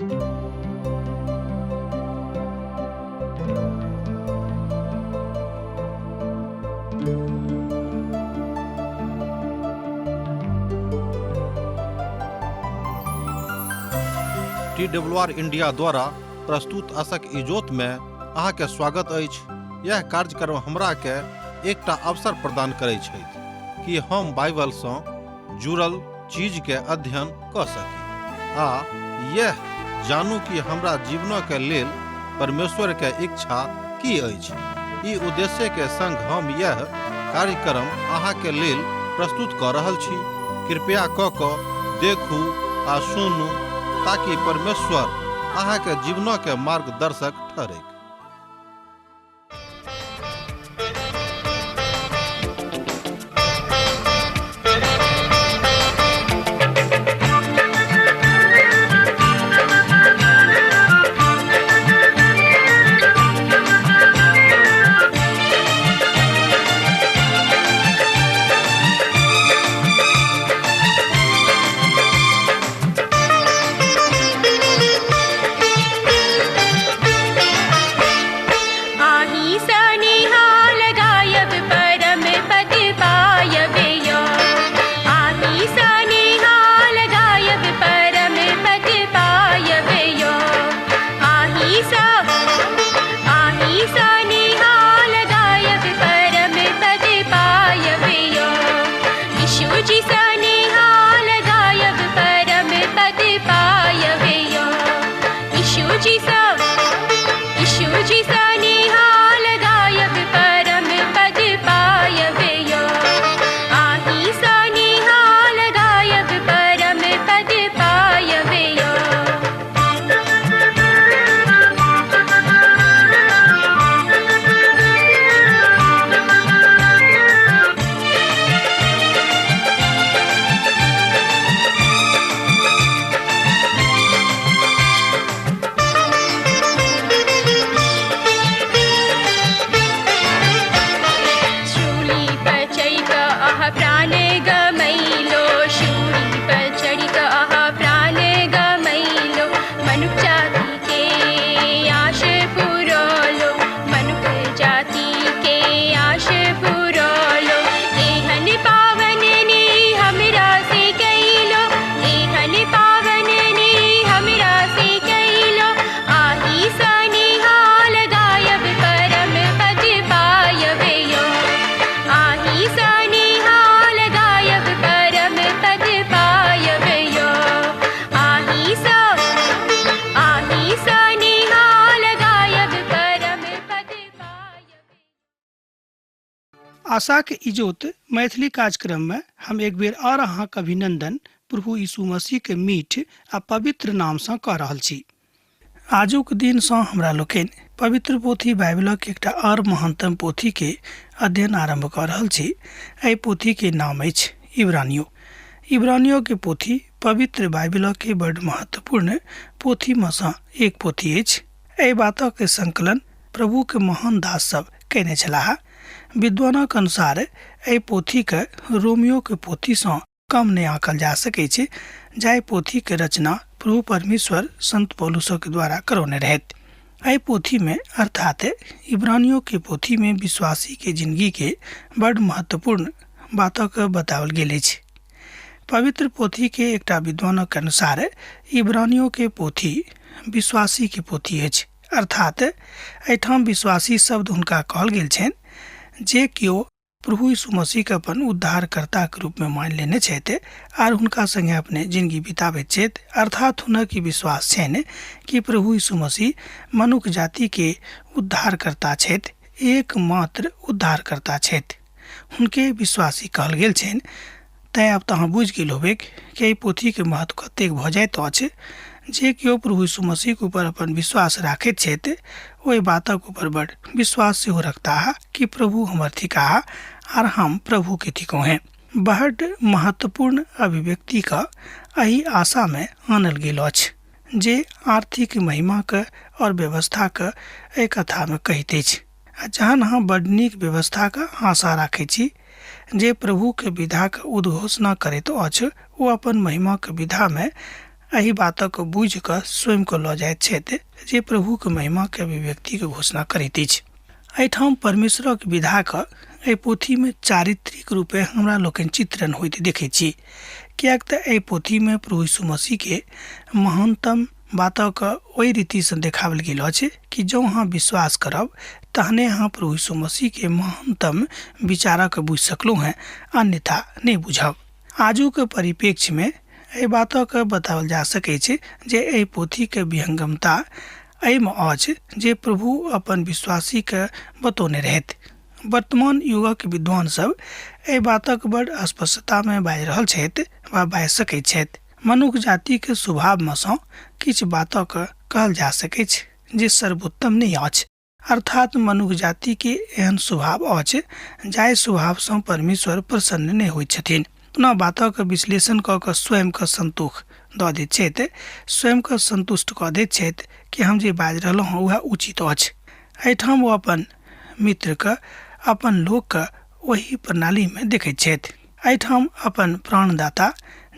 T W R India द्वारा प्रस्तुत असक इजोत में अहाँके स्वागत अछि। यह कार्यक्रम हमरा के एकटा अवसर प्रदान करै छथि कि हम बाइबल सँ जुड़ल चीज के अध्ययन कऽ सकी आ यह जानू कि हमरा जीवनक के लेल परमेश्वर के इच्छा की अछि। ई उद्देश्य के संग हम यह कार्यक्रम अहाँ के लेल प्रस्तुत कऽ रहल छी। कृपया कऽ कऽ देखू आ सुनू ताकि परमेश्वर अहाँ के जीवनक के मार्गदर्शक ठहरैक। आही सनिहाल गायब परम पद पायब यो, आही सनिहाल गायब परम पद पायब यो, आही सा आही सनिहाल गायब परम पद पायब यो, यीशु जी सनिहाल गायब परम पद पायब यो, यीशु जी सा यीशु जी सनिहाल गायब परम पद पायब यो, आही सनिहाल गायब परम पद पायब यो। शूली पर चढ़ि कऽ अहाँ प्राण गमैलो, शूली पर चढ़ि कऽ अहाँ प्राण गमैलो, मनुख जाति के आश पुरौलो, मनुख जाति के आश पुरौलो, एहन पावन नी हमरा से कैलो, एहन पावन नी हमरा से कैलो, आही सनिहाल गायब परम पद पायब यो, आही सनिहाल गायब परम पद पायब यो, आही सा आही सनिहाल गायब परम पद पायब। आशाक इजोत मैथिली कार्यक्रम में हम एक बेर और अहाँक अभिनंदन प्रभु यीशु मसीह के मीठ आ पवित्र नाम सँ कऽ रहल छी। आजुक दिन सँ हमरा लोकनि पवित्र पोथी बाइबलक एकटा और महानतम पोथी के अध्ययन आरंभ कऽ रहल छी। एहि पोथी के नाम अछि इब्रानियो। इब्रानियो के पोथी पवित्र बाइबलक के बड महत्वपूर्ण पोथी में सँ एक पोथी अछि। एहि बातक संकलन प्रभु के महान दास सब कयने छलाह। विद्वानक अनुसार एहि पोथी के रोमियो के पोथी सँ कम नहि आंकल जा सकैत छै, जाहि पोथी के रचना प्रभु परमेश्वर संत पौलुसक द्वारा करौने रहथि। एहि पोथी में अर्थात इब्रानियों के पोथी में विश्वासी के जिंदगी के बड महत्वपूर्ण बातक बताओल गेल अछि। पवित्र पोथी के एकटा विद्वानक अनुसार इब्रानियों के पोथी विश्वासी के पोथी अछि, अर्थात एहिठाम विश्वासी शब्द हुनका कहल गेल छनि जे केओ प्रभु यीशु मसीह के अपन उद्धारकर्ता के रूप में मान लेने छथि आर हुनका संगे अपने जिंदगी बिताबैत छथि, अर्थात हुनक ई विश्वास छनि कि प्रभु यीशु मसीह मनुख जाति के उद्धारकर्ता छथि, एकमात्र उद्धारकर्ता छथि, हुनके विश्वासी कहल गेल छनि। तैँ आब तऽ अहाँ बुझि गेल होबै कि एहि पोथीके महत्व कतेक भऽ जाइत अछि। जे केओ प्रभु यीशु मसीहके ऊपर अपन विश्वास राखैत छथि ओहि बातक ऊपर बड़ विश्वास सेहो रखताह कि प्रभु हमर थिकाह आर हम प्रभुके थिकहुँ हेँ। बड्ड महत्वपूर्ण अभिव्यक्तिके एहि आशामे आनल गेल अछि जे आर्थिक महिमाके और व्यवस्थाके एहि कथामे कहैत अछि। आ जहन अहाँ बड्ड नीक व्यवस्थाके आशा राखैत छी जे प्रभुके विधाके उद्घोषणा करैत अछि, ओ अपन महिमाके विधामे एहि बातक बुझि कऽ स्वयं कऽ लऽ जाइत छथि जे प्रभुक महिमाके अभिव्यक्तिके घोषणा करैत अछि। एहिठाम परमेश्वरक विधाके एहि पोथीमे चारित्रिक रूपे हमरा लोकनि चित्रण होइत देखैत छी, किएक तऽ एहि पोथीमे प्रभु यीशु मसीहके महानतम बातक ओहि रीतिसँ देखाओल गेल अछि कि जँ अहाँ विश्वास करब तहने अहाँ प्रभु यीशु मसीहके महानतम विचारक बुझि सकलहुँ हेँ, अन्यथा नहि बुझब। आजुक परिप्रेक्ष्यमे एहि बातक बताओल जा सकैछ जे एहि पोथीके विहंगमता एहिमे अछि जे प्रभु अपन विश्वासीके बतौने रहथि। वर्तमान युगक विद्वान सब एहि बातक बड़ स्पष्टतामे बाजि रहल छथि वा बाजि सकैत छथि। मनुख जातिके स्वभावमे सँ किछु बातक कहल जा सकैछ जे सर्वोत्तम नहि अछि। अर्थात मनुख जातिके एहन स्वभाव अछि जाहि स्वभावसँ परमेश्वर प्रसन्न नहि होइत छथिन। अपना बातक विश्लेषण कऽ कऽ स्वयंके संतोष दऽ दैत छथि, स्वयंके संतुष्ट कऽ दैत छथि कि हम जे बाजि रहलहुँ हँ वएह उचित अछि। एहिठाम ओ अपन मित्रके, अपन लोकके ओहि प्रणालीमे देखैत छथि। एहिठाम अपन प्राणदाता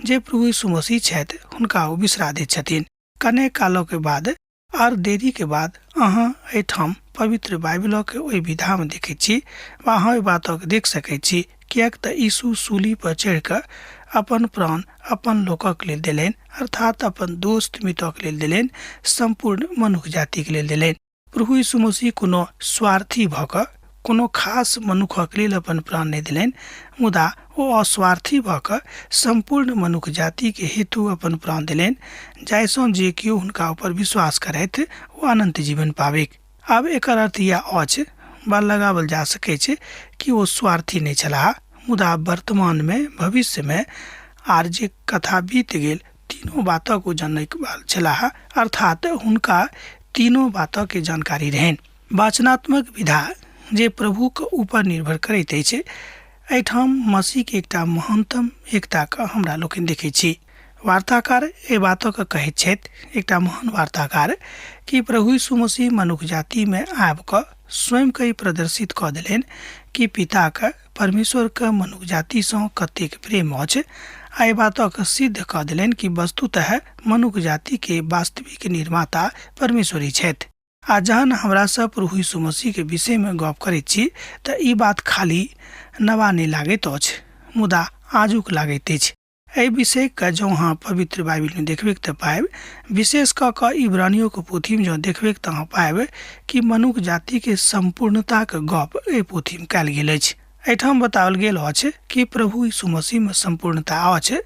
जे प्रभु यीशु मसीह छथि हुनका ओ बिसरा दैत छथिन। कने कालके बाद आर देरीके बाद अहाँ एहिठाम पवित्र बाइबिलक ओहि विधामे देखैत छी वा अहाँ ओहि बातक देख सकैत छी, किएक तऽ यीशु सूली पर चढ़ि कऽ अपन प्राण अपन लोकक लेल देलनि, अर्थात अपन दोस्त मित्रक लेल देलनि, सम्पूर्ण मनुख जातिक लेल देलनि। प्रभु यीशु मसीह कोनो स्वार्थी भऽ कऽ कोनो खास मनुखक लेल अपन प्राण नहि देलनि, मुदा ओ अस्वार्थी भऽ कऽ सम्पूर्ण मनुख जातिके हेतु अपन प्राण देलनि, जाहिसँ जे केओ हुनका ऊपर विश्वास करथि ओ अनन्त जीवन पाबिक। आब एकर अर्थ इएह अछि वा लगाओल जा सकैछ कि ओ स्वार्थी नहि छलाह, मुदा वर्तमानमे, भविष्यमे आर जे कथा बीत गेल तीनो बातक ओ जनैक छलाह, अर्थात हुनका तीनो बातक जानकारी रहनि। वाचनात्मक विधा जे प्रभुक ऊपर निर्भर करैत अछि, एहिठाम मसीहके एकटा महानतम एकताके हमरा लोकनि देखैत छी। वार्ताकार एहि बातक कहैत छथि, एकटा महान वार्ताकार, कि प्रभु यीशु मसीह मनुख जातिमे आबि कऽ स्वयंके ई प्रदर्शित कऽ देलनि कि पिताके, परमेश्वरके मनुख जातिसँ कतेक प्रेम अछि, आ एहि बातक सिद्ध कऽ देलनि कि वस्तुतः मनुख जातिके वास्तविक निर्माता परमेश्वरी छथि। आ जहन हमरा सब प्रभु यीशु मसीहके विषयमे गप करैत छी तऽ ई बात खाली नवा नहि लागैत अछि, मुदा आजुक लागैत अछि। एहि विषयके जँ अहाँ पवित्र बाइबिलमे देखबैक तऽ पाबि, विशेष कऽ कऽ इब्रानियोके पोथीमे जँ देखबैक तऽ अहाँ पाबि कि मनुख जातिके सम्पूर्णताके गप एहि पोथीमे कयल गेल अछि। एहिठाम बताओल गेल अछि कि प्रभु यीशु मसीहमे सम्पूर्णता अछि,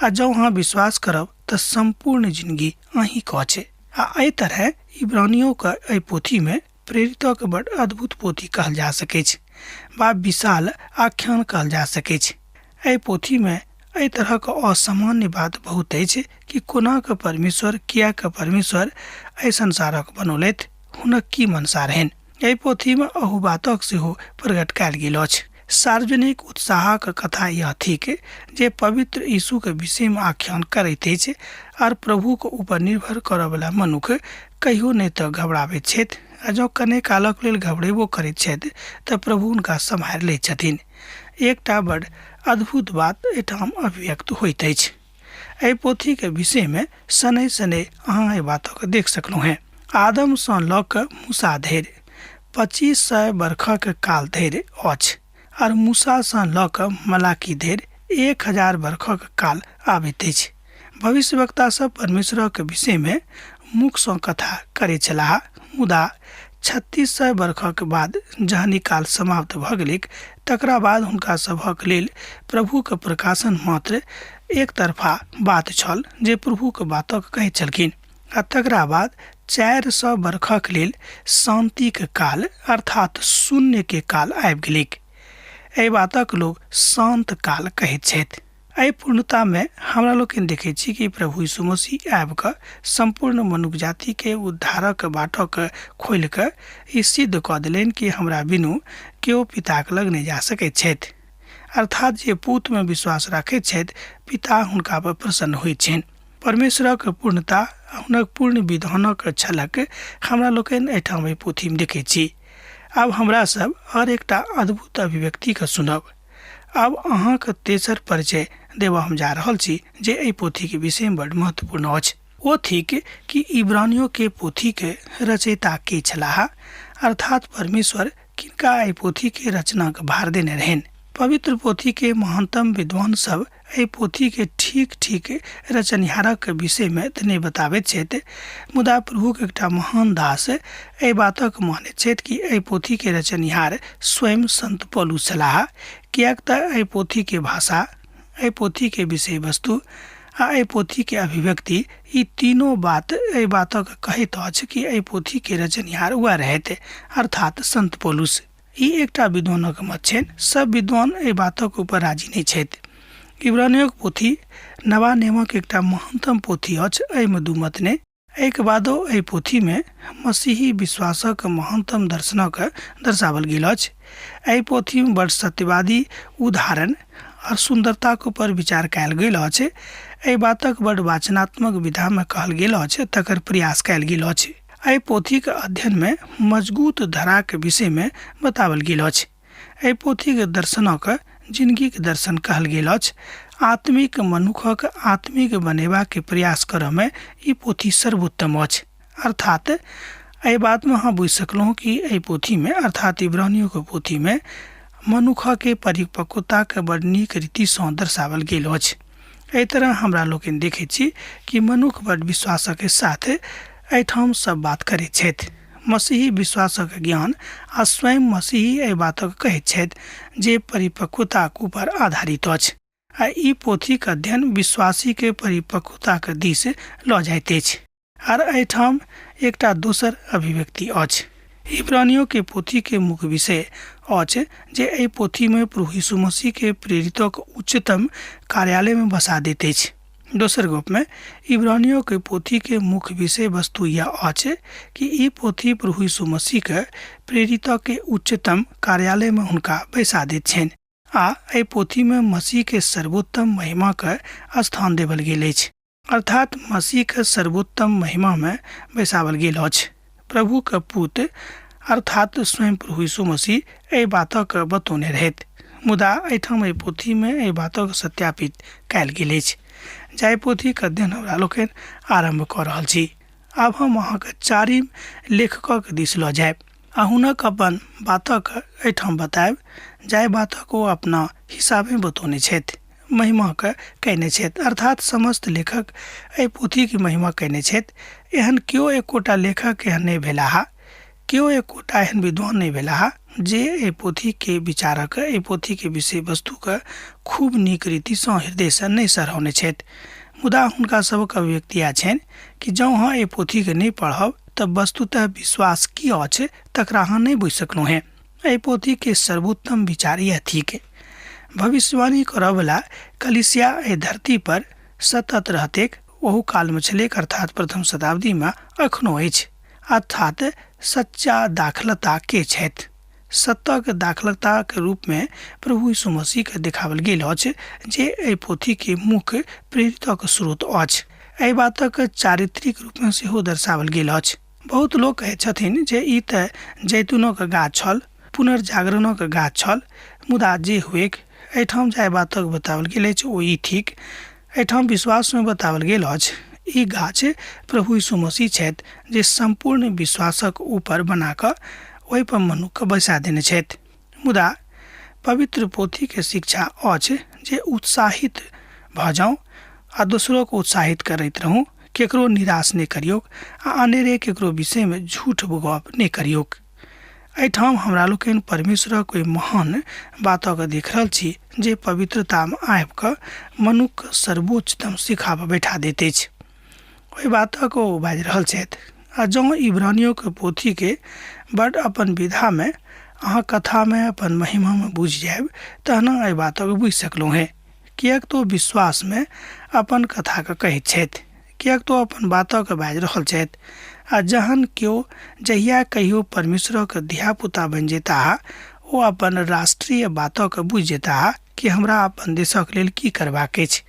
आ जँ अहाँ विश्वास करब तऽ सम्पूर्ण जिनगी अहीँके अछि। आ एहि तरहे इब्रानियोके एहि पोथीमे प्रेरितक बड़ अद्भुत पोथी कहल जा सकैछ वा विशाल आख्यान कहल जा सकैछ। एहि पोथीमे एहि तरहक असामान्य बात बहुत अछि कि कोना कऽ परमेश्वर, किया कऽ परमेश्वर एहि संसारक बनौलथि, हुनक की मनसा रहनि। एहि पोथीमे अहू बातक सेहो प्रकट कयल गेल अछि। सार्वजनिक उत्साहक कथा यह थिक जे पवित्र यीशुके विषयमे आख्यान करैत अछि, आर प्रभुक ऊपर निर्भर करऽवला मनुख कहियो नहि तऽ घबराबैत छथि, आ जँ कने कालक लेल घबरेबो करैत छथि तऽ प्रभु हुनका सम्हारि लैत छथिन। एकटा बड़ अद्भुत बात एहिठाम अभिव्यक्त होइत अछि। एहि पोथीके विषयमे शनैः शनैः अहाँ एहि बातक देख सकलहुँ हेँ। आदमसँ लऽ कऽ मूसा धरि 2500 बरखक काल धरि अछि, आर मूसासँ लऽ कऽ मलाकी धरि 1000 बरखक काल आबैत अछि। भविष्यवक्ता सब परमेश्वरक विषयमे मुखसँ कथा करैत छलाह, मुदा 3600 बरखक बाद जहन ई काल समाप्त भऽ गेलैक तकरा बाद हुनका सभक लेल प्रभुक प्रकाशन मात्र एकतरफा बात छल जे प्रभुक बातक कहैत छलखिन, आ तकरा बाद 400 बरखक लेल शान्तिक काल अर्थात शून्यके काल आबि गेलैक। एहि बातक लोक शान्त काल कहैत छथि। एहि पूर्णतामे हमरा लोकनि देखैत छी कि प्रभु यीशु मसीह आबि कऽ सम्पूर्ण मनुख जातिके उद्धारक बाटक खोलि कऽ ई सिद्ध कऽ देलनि कि हमरा बिनु केओ पिताक लग नहि जा सकैत छथि। अर्थात जे पूतमे विश्वास राखैत छथि पिता हुनका पर प्रसन्न होइत छनि। परमेश्वरक पूर्णता आ हुनक पूर्ण विधानक झलक हमरा लोकनि एहिठाम एहि पोथीमे देखैत छी। आब हमरा सब आओर एकटा अद्भुत अभिव्यक्तिके सुनब। आब अहाँक तेसर परिचय देबऽ हम जा रहल छी जे एहि पोथीके विषयमे बड्ड महत्वपूर्ण अछि। ओ थिक कि इब्रानियोके पोथीके रचयिता के छलाह, अर्थात परमेश्वर किनका एहि पोथीके रचनाक भार देने रहनि। पवित्र पोथीके महानतम विद्वान सब एहि पोथीके ठीक ठीक रचनिहारक विषयमे तऽ नहि बताबैत छथि, मुदा प्रभुक एकटा महान दास एहि बातक मानैत छथि कि एहि पोथीके रचनिहार स्वयं संत पौलुस छलाह, किएक तऽ एहि पोथीके भाषा, एहि पोथीके विषय वस्तु आ एहि पोथीके अभिव्यक्ति, ई तीनो बात एहि बातक कहैत अछि कि एहि पोथीके रचनिहार वएह रहथि, अर्थात संत पौलुस। ई एकटा विद्वानक मत छनि, सब विद्वान एहि बातक ऊपर राजी नहि छथि। इब्रानियोक पोथी नवा नियमक एकटा महानतम पोथी अछि, एहिमे दू मत नहि। एहिके बादो एहि पोथीमे मसीही विश्वासक महानतम दर्शनक दर्शावल गेल अछि। एहि पोथीमे बड़ सत्यवादी उदाहरण आओर सुन्दरताक ऊपर विचार कयल गेल अछि। एहि बातक बड़ वाचनात्मक विधामे कहल गेल अछि, तकर प्रयास कयल गेल अछि। एहि पोथीक अध्ययनमे मजगूत धराक विषयमे बताओल गेल अछि। एहि पोथीक दर्शनक जिनगीक दर्शन कहल गेल अछि। आत्मिक मनुखक आत्मिक बनेबाक प्रयास करऽमे ई पोथी सर्वोत्तम अछि। अर्थात एहि बातमे अहाँ बुझि सकलहुँ कि एहि पोथीमे अर्थात इब्रानियोके पोथीमे मनुखके परिपक्वताके बड़ नीक रीतिसँ दर्शाओल गेल अछि। एहि तरह हमरा लोकनि देखैत छी कि मनुख बड़ विश्वासक साथ एहिठाम सब बात करैत छथि। मसीही विश्वासक ज्ञान आ स्वयं मसीही एहि बातक कहैत छथि जे परिपक्वताक ऊपर आधारित अछि आ ई पोथीक अध्ययन विश्वासीके परिपक्वताक दिस लऽ जाइत अछि। आर एहिठाम एकटा दोसर अभिव्यक्ति अछि। इब्रानियोके पोथीके मुख्य विषय अछि जे एहि पोथीमे प्रभु यीशु मसीहके प्रेरितक उच्चतम कार्यालयमे बसा दैत अछि। दोसर गपमे इब्रानियोके पोथीके मुख्य विषय वस्तु यह अछि कि ई पोथी प्रभु यीशु मसीहके प्रेरितके उच्चतम कार्यालयमे हुनका बैसा दैत छनि आ एहि पोथीमे मसीहके सर्वोत्तम महिमाके स्थान देबल गेल अछि। अर्थात मसीहके सर्वोत्तम महिमामे बैसावल गेल अछि। प्रभुके पुत अर्थात स्वयं प्रभु यीशु मसीह एहि बातक बतौने रहथि। मुदा एहिठाम एहि पोथीमे एहि बातक सत्यापित कयल गेल अछि। जाहि पोथीक अध्ययन हमरा लोकनि आरम्भ कऽ रहल छी। आब हम अहाँके चारिम लेखकक दिस लऽ जायब आ हुनक अपन बातक एहिठाम बतायब जाहि बातक ओ अपना हिसाबे बतौने छथि। महिमाके कयने छथि, अर्थात समस्त लेखक एहि पोथीके महिमा कयने छथि। एहन केओ एकोटा लेखक एहन नहि भेलाह, केओ एकोटा एहन विद्वान नहि भेलाह जे एहि पोथीके विचारक, एहि पोथीके विषय वस्तुके खूब नीक रीतिसँ हृदयसँ नहि सराहने छथि। मुदा हुनका सभक अभिव्यक्ति इएह छनि कि जँ अहाँ एहि पोथीके नहि पढ़ब तऽ वस्तुतः विश्वास की अछि तकरा अहाँ नहि बुझि सकलहुँ हेँ। एहि पोथीके सर्वोत्तम विचार यह थिक। भविष्यवाणी करऽवला कलिसिया एहि धरती पर सतत रहतेक ओहू कालमे छलैक, अर्थात प्रथम शताब्दीमे अखनो अछि। अर्थात सच्चा दाखलता के छथि? सत्यक दाखलताक रूपमे प्रभु यीशु मसीहके देखाओल गेल अछि जे एहि पोथीके मुख्य प्रेरितक स्रोत अछि। एहि बातक चारित्रिक रूपमे सेहो दर्शाओल गेल अछि। बहुत लोक कहैत छथिन जे ई तऽ जैतूनक गाछ छल, पुनर्जागरणक गाछ छल, मुदा जे हुएक, एहिठाम जाहि बातक बताओल गेल अछि ओ ई थिक। एहिठाम विश्वासमे बताओल गेल अछि, ई गाछ प्रभु यीशु मसीह छथि जे सम्पूर्ण विश्वासक ऊपर बना कऽ ओहिपर मनुक्खके बैसा देने छथि। मुदा पवित्र पोथीके शिक्षा अछि जे उत्साहित भऽ जाउ आ दोसरोके उत्साहित करैत रहू, केकरो निराश नहि करियौक आ अनेरे केकरो विषयमे झूठ गप नहि करियौक। एहिठाम हमरा लोकनि परमेश्वरक ओहि महान बातके देख रहल छी जे पवित्रतामे आबि कऽ मनुक्खके सर्वोच्चतम शिखा पर बैठा दैत अछि। ओहि बातक ओ बाजि रहल छथि। आ जँ इब्रानियोके पोथीके बड अपन विधामे अहाँ कथामे अपन महिमामे बुझि जायब तहन एहि बातक बुझि सकलहुँ हेँ। किएक तऽ ओ विश्वासमे अपन कथाके कहैत छथि, किएक तऽ ओ अपन बातक बाजि रहल छथि। आ जहन केओ जहिया कहियो परमेश्वरक धियापुता बनि जेताह ओ अपन राष्ट्रीय बातक बुझि जेताह कि हमरा अपन देशक लेल की करबाक अछि।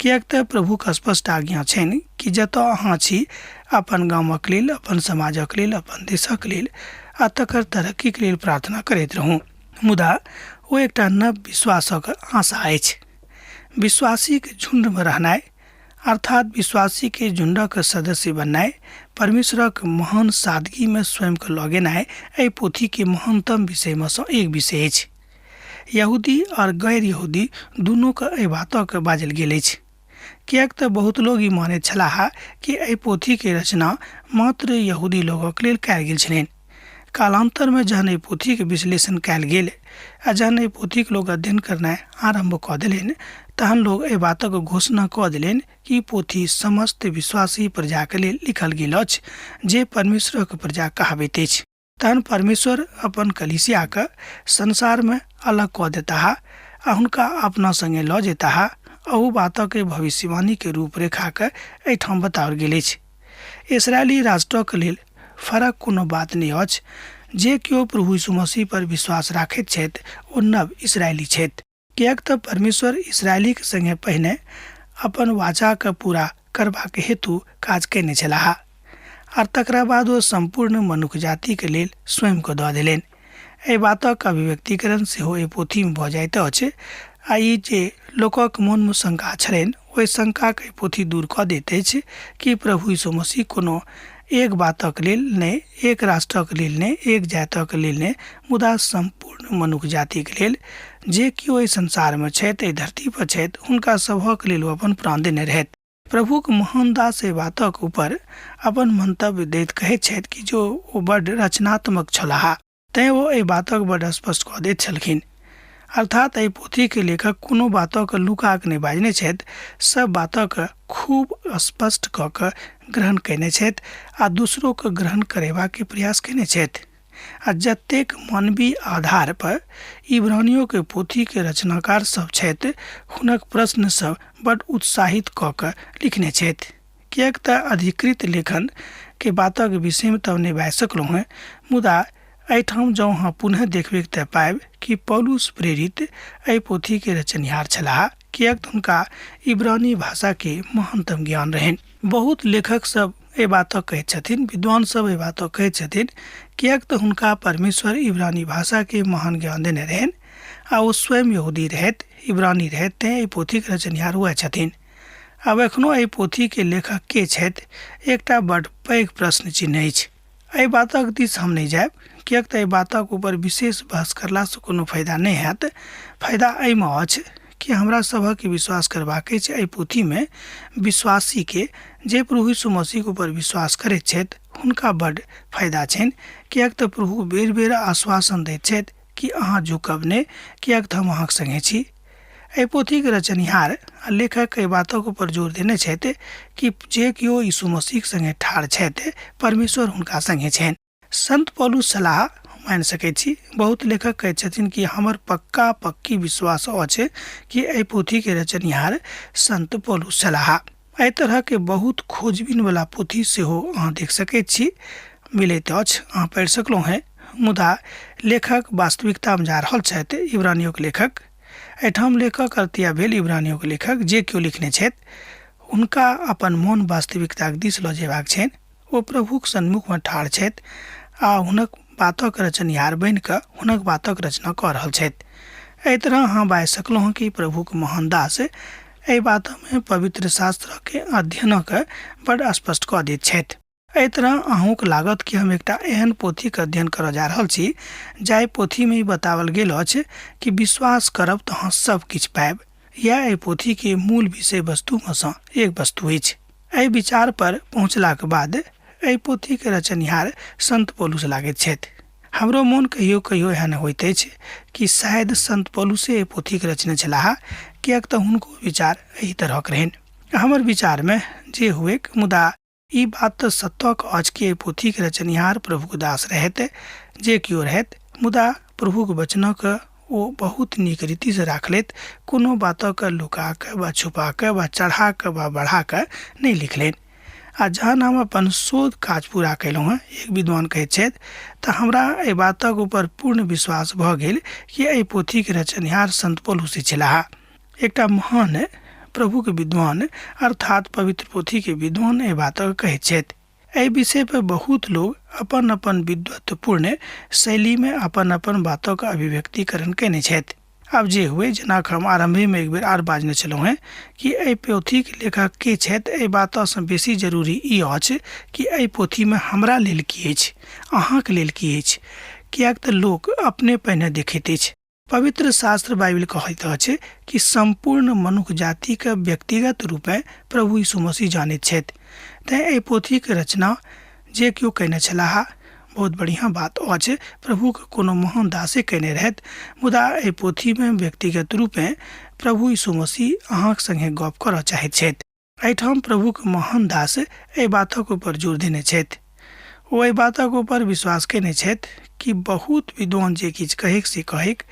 किएक तऽ प्रभुक स्पष्ट आज्ञा छनि कि जतऽ अहाँ छी अपन गामक लेल, अपन समाजक लेल, अपन देशक लेल आ तकर तरक्कीक लेल प्रार्थना करैत रहू। मुदा ओ एकटा नव विश्वासक आशा अछि। विश्वासीके झुण्डमे रहनाइ अर्थात विश्वासीके झुण्डक सदस्य बननाइ, परमेश्वरक महान सादगीमे स्वयंके लऽ गेनाइ एहि पोथीके महानतम विषयमे सँ एक विषय अछि। यहूदी आओर गैर यहूदी दुनूके एहि बातके बाजल गेल अछि, किएक तऽ बहुत लोग ई मानैत छलाह कि एहि पोथीके रचना मात्र यहूदी लोगक लेल कयल गेल छलनि। कालान्तरमे जहन एहि पोथीके विश्लेषण कयल गेल आ जहन एहि पोथीके लोक अध्ययन करनाइ आरम्भ कऽ देलनि, तहन लोग एहि बातक घोषणा कऽ देलनि कि ई पोथी समस्त विश्वासी प्रजाके लेल लिखल गेल अछि जे परमेश्वरक प्रजा कहाबैत अछि। तहन परमेश्वर अपन कलीसियाके संसारमे अलग कऽ देताह आ हुनका अपना सङ्गे लऽ जेताह। अहू बातक भविष्यवाणीके रूपरेखाके एहिठाम बताओल गेल अछि। इसराइली राष्ट्रक लेल फरक कोनो बात नहि अछि। जे केओ प्रभु यीशु मसीह पर विश्वास राखैत छथि ओ नव इसराइली छथि, किएक तऽ परमेश्वर इसराइलीक संगे पहिने अपन वाचाके पूरा करबाक हेतु काज कयने छलाह आर तकरा बाद ओ सम्पूर्ण मनुख जातिके लेल स्वयंके दऽ देलनि। एहि बातक अभिव्यक्तिकरण सेहो एहि पोथीमे भऽ जाइत अछि आ ई जे लोकक मोनमे शंका छलनि ओहि शंकाके ई पोथी दूर कऽ दैत अछि कि प्रभु यीशु मसीह कोनो एक बातक लेल नहि, एक राष्ट्रक लेल नहि, एक जातक लेल नहि, मुदा सम्पूर्ण मनुख जातिक लेल जे केओ एहि संसारमे छथि, एहि धरती पर छथि, हुनका सभक लेल ओ अपन प्राण देने रहथि। प्रभुक महान दास एहि बातक ऊपर अपन मंतव्य दैत कहैत छथि कि जो ओ बड्ड रचनात्मक छलाह, तेँ ओ एहि बातक बड्ड स्पष्ट कऽ दैत छलखिन। अर्थात एहि पोथीके लेखक कोनो बातक लुका कऽ नहि बाजने छथि, सब बातक खूब स्पष्ट कऽ कऽ ग्रहण कयने छथि आ दोसरोके ग्रहण करेबाके प्रयास कयने छथि। आ जतेक मानवीय आधार पर इब्रानियोके पोथीके रचनाकार सब छथि, हुनक प्रश्न सब बड्ड उत्साहित कऽ कऽ लिखने छथि। किएक तऽ अधिकृत लेखन के बातक विषयमे तऽ नहि बाजि सकलहुँ हेँ, मुदा एहिठाम जँ अहाँ पुनः देखबैक तऽ पाबि कि पौलुस प्रेरित एहि पोथीके रचनिहार छलाह, किएक तऽ हुनका इब्रानी भाषाके महानतम ज्ञान रहनि। बहुत लेखक सब एहि बातक कहैत छथिन, विद्वान सब एहि बातक कहैत छथिन, किएक तऽ हुनका परमेश्वर इब्रानी भाषाके महान ज्ञान देने रहनि आ ओ स्वयं यहूदी रहथि, इब्रानी रहथि, तेँ एहि पोथीके रचनिहार वएह छथिन। आब एखनो एहि पोथीके लेखक के छथि, एकटा बड्ड पैघ प्रश्न चिन्ह अछि। एहि बातक दिस हम नहि जायब, किएक तऽ एहि बातक ऊपर विशेष बहस करलासँ कोनो फायदा नहि हैत। फायदा एहिमे अछि कि हमरा सभक विश्वास करबाक अछि एहि पोथीमे विश्वासीके जे प्रभु यीशु मसीहके ऊपर विश्वास करैत छथि हुनका बड्ड फायदा छनि, किएक तऽ प्रभु बेर-बेर आश्वासन दैत छथि कि अहाँ झुकब नहि, किएक तऽ हम अहाँक संगे छी। एहि पोथीक रचनिहार आ लेखक एहि बातक ऊपर जोर देने छथि कि जे केओ यीशु मसीहक संगे ठाढ़ छथि, परमेश्वर हुनका संगे छनि। संत पौलुस सलाह मानि सकैत छी। बहुत लेखक कहैत छथिन कि हमर पक्का पक्की विश्वास अछि कि एहि पोथीके रचनिहार संत पौलुस छलाह। एहि तरहके बहुत खोजबीन वाला पोथी सेहो अहाँ देख सकैत छी, मिलैत अछि, अहाँ पढ़ि सकलहुँ हेँ। मुदा लेखक वास्तविकतामे जा रहल छथि, इब्रानियोके लेखक। एहिठाम लेखक अर्थ इएह भेल इब्रानियोके लेखक जे केओ लिखने छथि हुनका अपन मोन वास्तविकताक दिस लऽ जेबाक छनि। ओ प्रभुक सन्मुखमे ठाढ़ छथि आ हुनक बातक रचनिहार बनि कऽ हुनक बातक रचना कऽ रहल छथि। एहि तरह अहाँ बाजि सकलहुँ हँ कि प्रभुक महान दास एहि बातमे पवित्र शास्त्रके अध्ययनक बड्ड स्पष्ट कऽ दैत छथि। एहि तरह अहूँक लागत कि हम एकटा एहन पोथीक अध्ययन करऽ जा रहल छी जाहि पोथीमे ई बताओल गेल अछि कि विश्वास करब तऽ अहाँ सब किछु पायब। इएह एहि पोथीके मूल विषय वस्तुमे सँ एक वस्तु अछि। एहि विचार पर पहुँचलाक बाद एहि पोथीके रचनिहार संत पौलुस लागैत छथि। हमरो मोन कहियो कहियो एहन होइत अछि कि शायद संत पौलुसे एहि पोथीके रचने छलाह, किएक तऽ हुनको विचार एहि तरहक रहनि। हमर विचारमे जे हुएक, मुदा ई बात तऽ सत्यक अछि कि एहि पोथीके रचनिहार प्रभुक दास रहथि, जे केओ रहथि, मुदा प्रभुक वचनक ओ बहुत नीक रीतिसँ राखलथि, कोनो बातक लुका कऽ वा छुपा कऽ वा चढ़ा कऽ वा बढ़ा कऽ नहि लिखलनि। आ जहन हम अपन शोध काज पूरा कयलहुँ हेँ, एक विद्वान कहैत छथि, तऽ हमरा एहि बातक ऊपर पूर्ण विश्वास भऽ गेल कि एहि पोथीक रचनिहार संत पौलुसे छलाह। एकटा महान प्रभुक विद्वान अर्थात पवित्र पोथीके विद्वान एहि बातक कहैत छथि। एहि विषय पर बहुत लोग अपन अपन विद्वत्पूर्ण शैलीमे अपन अपन बातक अभिव्यक्तिकरण कयने छथि। आब जे हुए, जेना हम आरम्भेमे एक बेर आर बाजने छलहुँ हेँ कि एहि पोथीके लेखक के छथि, एहि बातसँ बेसी जरूरी ई अछि कि एहि पोथीमे हमरा लेल की अछि, अहाँके लेल की अछि, किएक तऽ लोक अपने पहिने देखैत अछि। पवित्र शास्त्र बाइबिल कहैत अछि कि सम्पूर्ण मनुख जातिके व्यक्तिगत रूपेँ प्रभु यीशु मसीह जानैत छथि। तेँ एहि पोथीके रचना जे केओ कयने छलाह, बहुत बढ़िआँ बात अछि, प्रभुके कोनो महान दासे कयने रहथि, मुदा एहि पोथीमे व्यक्तिगत रूपेँ प्रभु यीशु मसीह अहाँक सङ्गे गप करऽ चाहैत छथि। एहिठाम प्रभुक महान दास एहि बातक ऊपर जोर देने छथि। ओ एहि बातक ऊपर विश्वास कयने छथि कि बहुत विद्वान जे किछु कहैक से कहैक,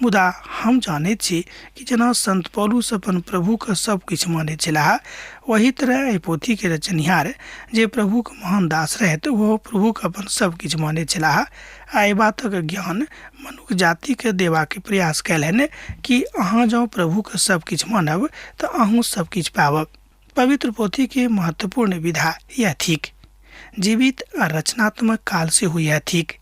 मुदा हम जानैत छी कि जेना संत पौलुस अपन प्रभुके सब किछु मानैत छलाह, ओही तरह एहि पोथीके रचनिहार जे प्रभुक महान दास रहथि, ओहो प्रभुके अपन सब किछु मानैत छलाह आ एहि बातक ज्ञान मनुख जातिके देबाक प्रयास कयलनि कि अहाँ जँ प्रभुके सब किछु मानब तऽ अहूँ सब किछु पाबब। पवित्र पोथीके महत्वपूर्ण विधा इएह थिक। जीवित आ रचनात्मक काल सेहो इएह थिक।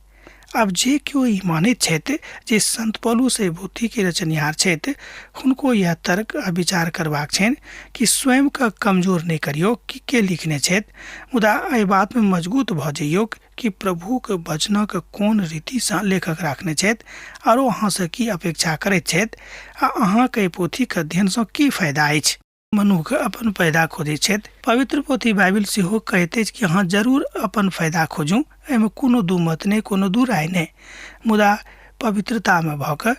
आब जे केओ ई मानैत छथि जे संत पौलुस एहि पोथीके रचनिहार छथि, हुनको इएह तर्क आ विचार करबाक छनि कि स्वयंके कमजोर नहि करियौ कि के लिखने छथि, मुदा एहि बातमे मजगूत भऽ जइयौक कि प्रभुक वचनक कोन रीतिसँ लेखक राखने छथि आरो अहाँसँ की अपेक्षा करैत छथि आ अहाँके एहि पोथीक अध्ययनसँ की फायदा अछि। मनुख अपन फायदा खोजैत छथि। पवित्र पोथी बाइबिल सेहो कहैत अछि कि अहाँ जरूर अपन फायदा खोजू, एहिमे कोनो दू मत नहि, कोनो दू राय नहि, मुदा पवित्रतामे भऽ कऽ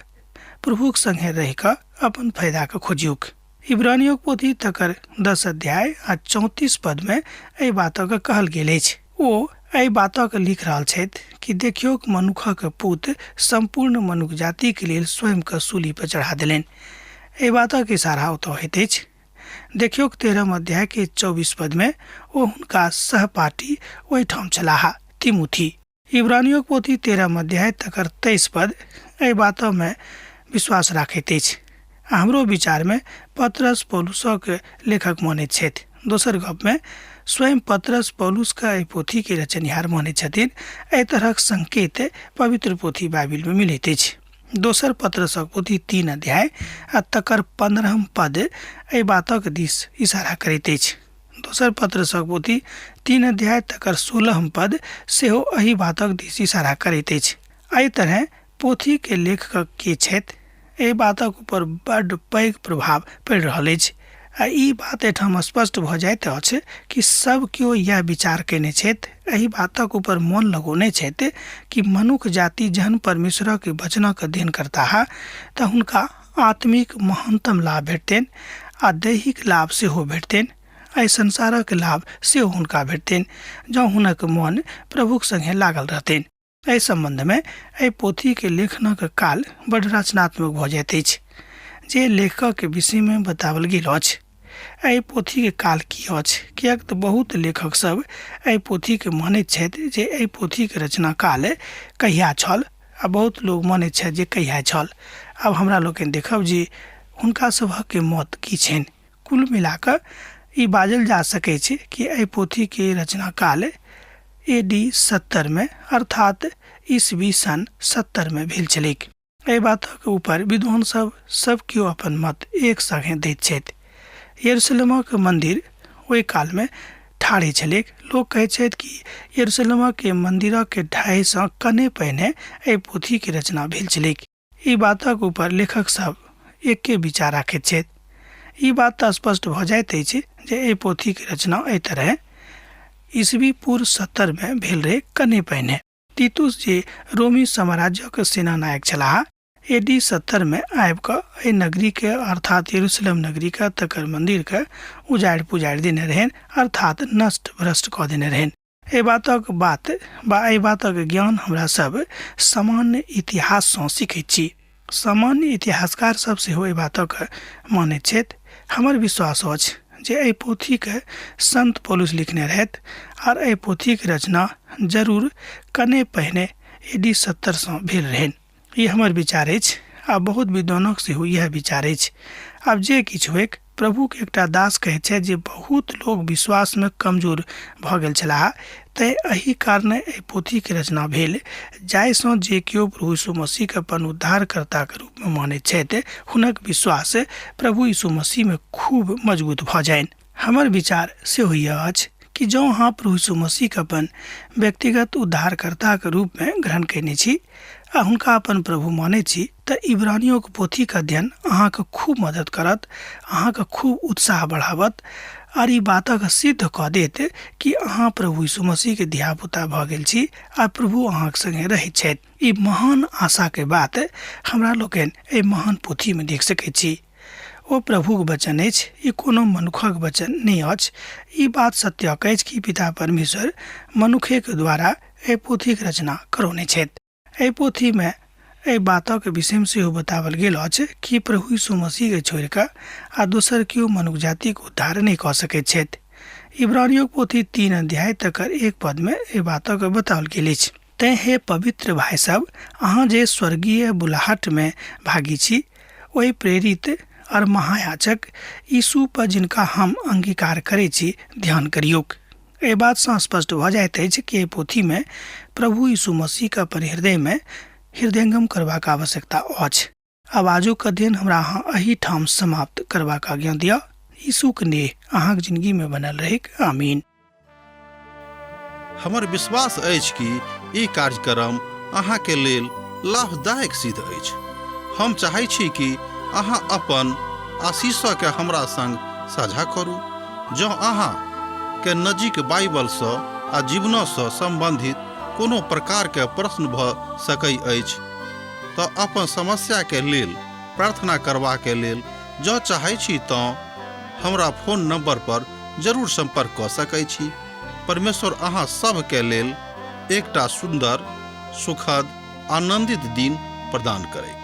प्रभुक सङ्गे रहि कऽ अपन फायदाके खोजियौक। इब्रानियोक पोथी तकर 10 अध्याय आ 34 पदमे एहि बातक कहल गेल अछि। ओ एहि बातक लिख रहल छथि कि देखियौक मनुखक पुत सम्पूर्ण मनुख जातिक लेल स्वयंके सूली पर चढ़ा देलनि। एहि बातक इशारा ओतऽ होइत अछि। देखियौक 13 अध्याय के 24 पदमे ओ हुनका सहपाठी ओहिठाम छलाह, तिमुथी। इब्रानियोक पोथी 13 अध्याय तकर 23 पद एहि बातमे विश्वास राखैत अछि आ हमरो विचारमे पतरस पौलुसक लेखक मानैत छथि। दोसर गपमे स्वयं पतरस पौलुसके एहि पोथीके रचनिहार मानैत छथिन। एहि तरहक संकेत पवित्र पोथी बाइबिलमे मिलैत अछि। दोसर पतरसक पोथी 3 अध्याय आ तकर 15 पद एहि बातक दिस इशारा करैत अछि। दोसर पतरसक पोथी 3 अध्याय तकर 16 पद सेहो एहि बातक दिस इशारा करैत अछि। एहि तरहे पोथीके लेखक के छथि एहि बातक ऊपर बड्ड पैघ प्रभाव पड़ि रहल अछि आ ई बात एहिठाम स्पष्ट भऽ जाइत अछि कि सब केओ इएह विचार कयने छथि, एहि बातक ऊपर मोन लगौने छथि कि मनुख जाति जहन परमेश्वरक वचनक अध्ययन करताह तऽ हुनका आत्मिक महानतम लाभ भेटतनि आ दैहिक लाभ सेहो भेटतनि। एहि संसारक लाभ सेहो हुनका भेटतनि जँ हुनक मन प्रभुक सङ्गे लागल रहतनि। एहि सम्बन्धमे एहि पोथीके लेखनक काल बड्ड रचनात्मक भऽ जाइत अछि जे लेखकके विषयमे बताओल गेल अछि। एहि पोथीके काल की अछि, किएक तऽ बहुत लेखक सब एहि पोथीके मानैत छथि जे एहि पोथीके रचना काल कहिया छल आ बहुत लोग मानैत छथि जे कहिया छल। आब हमरा लोकनि देखब जे हुनका सभके मत की छनि। कुल मिलाकऽ ई बाजल जा सकै छै कि एहि पोथीके रचना काल ए डी 70 मे अर्थात ईस्वी सन 70 मे भेल छलैक। एहि बातक ऊपर विद्वान सब सब केओ अपन मत एक संगे दैत छथि। यरूशलेमक मंदिर ओहि कालमे ठाढ़े छलैक। लोक कहैत छथि कि यरूशलेमक मंदिरक ढाहेसँ कने पहिने एहि पोथीके रचना भेल छलैक। ई बातक ऊपर लेखक सब एके विचार राखैत छथि। ई बात तऽ स्पष्ट भऽ जाइत अछि जे एहि पोथीके रचना एहि तरहे ईस्वी पूर्व 70 मे भेल रहै, कने पहिने। तीतुस जे रोमी साम्राज्यक सेनानायक छलाह, ए डी 70 मे आबि कऽ एहि नगरीके अर्थात यरूशलेम नगरीके तकर मन्दिरके उजाड़ि पुजाड़ि देने रहनि, अर्थात नष्ट भ्रष्ट कऽ देने रहनि। एहि बातक बात वा एहि बातक ज्ञान हमरा सब सामान्य इतिहाससँ सीखैत छी। सामान्य इतिहासकार सब सेहो एहि बातक मानैत छथि। हमर विश्वास अछि जे एहि पोथीके संत पौलुस लिखने रहथि आर एहि पोथीके रचना जरूर कने पहिने ए डी 70 सँ भेल रहनि। ई हमर विचार अछि आ बहुत विद्वानक सेहो इएह विचार अछि। आब जे किछु होइक, प्रभुके एकटा दास कहैत छथि जे बहुत लोक विश्वासमे कमजोर भऽ गेल छलाह, तेँ एहि कारणे एहि पोथीके रचना भेल, जाहिसँ जे केओ प्रभु यीशु मसीहके अपन उद्धारकर्ताके रूपमे मानैत छथि हुनक विश्वास प्रभु यीशु मसीहमे खूब मजबूत भऽ जानि। हमर विचार सेहो यह अछि कि जँ अहाँ प्रभु यीशु मसीहके अपन व्यक्तिगत उद्धारकर्ताके रूपमे ग्रहण कयने छी आ हुनका अपन प्रभु मानैत छी तऽ इब्रानियोके पोथीके अध्ययन अहाँके खूब मदद करत, अहाँके खूब उत्साह बढ़ावत आर ई बातक सिद्ध कऽ देत कि अहाँ प्रभु यीशु मसीहके धियापुता भऽ गेल छी आ प्रभु अहाँके संगे रहैत छथि। ई महान आशाके बात हमरा लोकनि एहि महान पोथीमे देख सकैत छी। ओ प्रभुक वचन अछि, ई कोनो मनुखक वचन नहि अछि। ई बात सत्यक अछि कि पिता परमेश्वर मनुखेके द्वारा एहि पोथीक रचना करौने छथि। एहि पोथीमे एहि बातक विषयमे सेहो बताओल गेल अछि कि प्रभु यीशु मसीहके छोड़ि कऽ आ दोसर केओ मनुख जातिक उद्धार नहि कऽ सकैत छथि। इब्रानियोक पोथी 3 अध्याय तकर 1 पदमे एहि बातक बताओल गेल अछि। तेँ हे पवित्र भाय सब, अहाँ जे स्वर्गीय बुलाहटमे भागी छी, ओहि प्रेरित और महायाजक यीशु पर जिनका हम अंगीकार करै छी ध्यान करियौक। एहि बातसँ स्पष्ट भऽ जाइत अछि कि एहि पोथीमे प्रभु यीशु मसीहके अपन हृदयमे हृदयंगम करबाक आवश्यकता अछि। आब आजुक अध्ययन हमरा अहाँ एहिठाम समाप्त करबाक आज्ञा दिअ। यीशुक नेह अहाँक जिंदगीमे बनल रहैक। आमीन। हमर विश्वास अछि कि ई कार्यक्रम अहाँके लेल लाभदायक सिद्ध अछि। हम चाहै छी कि अहाँ अपन आशीषके हमरा संग साझा करू। जँ अहाँ के नजीक बाइबलसँ आ जीवनसँ सम्बन्धित कोनो प्रकारके प्रश्न भऽ सकै अछि तऽ अपन समस्याके लेल प्रार्थना करबाके लेल जँ चाहै छी तँ हमरा फोन नंबर पर जरूर संपर्क कऽ सकै छी। परमेश्वर अहाँ सभके लेल एकटा सुन्दर, सुखद, आनंदित दिन प्रदान करैत।